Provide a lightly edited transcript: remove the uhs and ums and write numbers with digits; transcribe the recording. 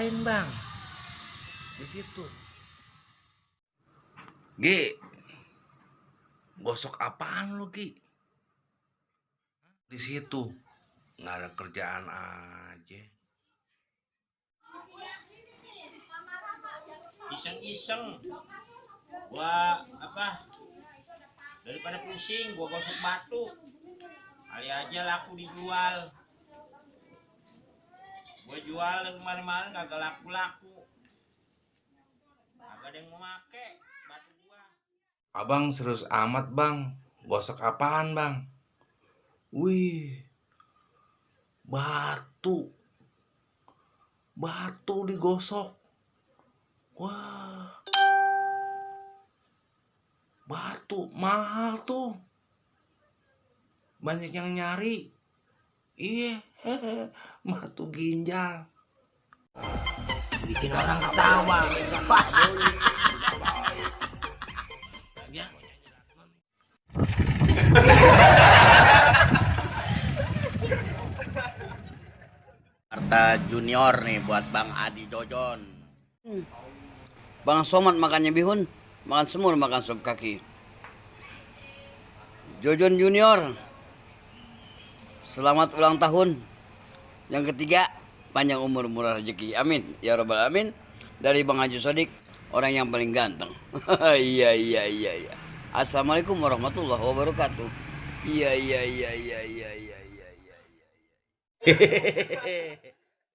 ngapain bang di situ? Gi, gosok apaan lu Gi? Di situ nggak ada kerjaan aja. Iseng-iseng gua apa daripada pusing gua gosok batu kali aja laku dijual. Gua jual kemarin-kemarin kagak laku-laku, kagak ada yang mau make batu gua. Abang serius amat bang, gosok apaan bang? Wih, batu digosok. Wah, batu mahal tuh, banyak yang nyari. Iya, batu ginjal. Bikin orang ketawa. Harta Junior nih buat Bang Adi Jojon. Bang Somad makannya bihun, makan semur, makan sop kaki. Jojon Junior, selamat ulang tahun. Yang ketiga, panjang umur murah rezeki. Amin. Ya Rabbal Alamin. Dari Bang Haji Sodik, orang yang paling ganteng. Iya. Assalamualaikum warahmatullahi wabarakatuh. Iya.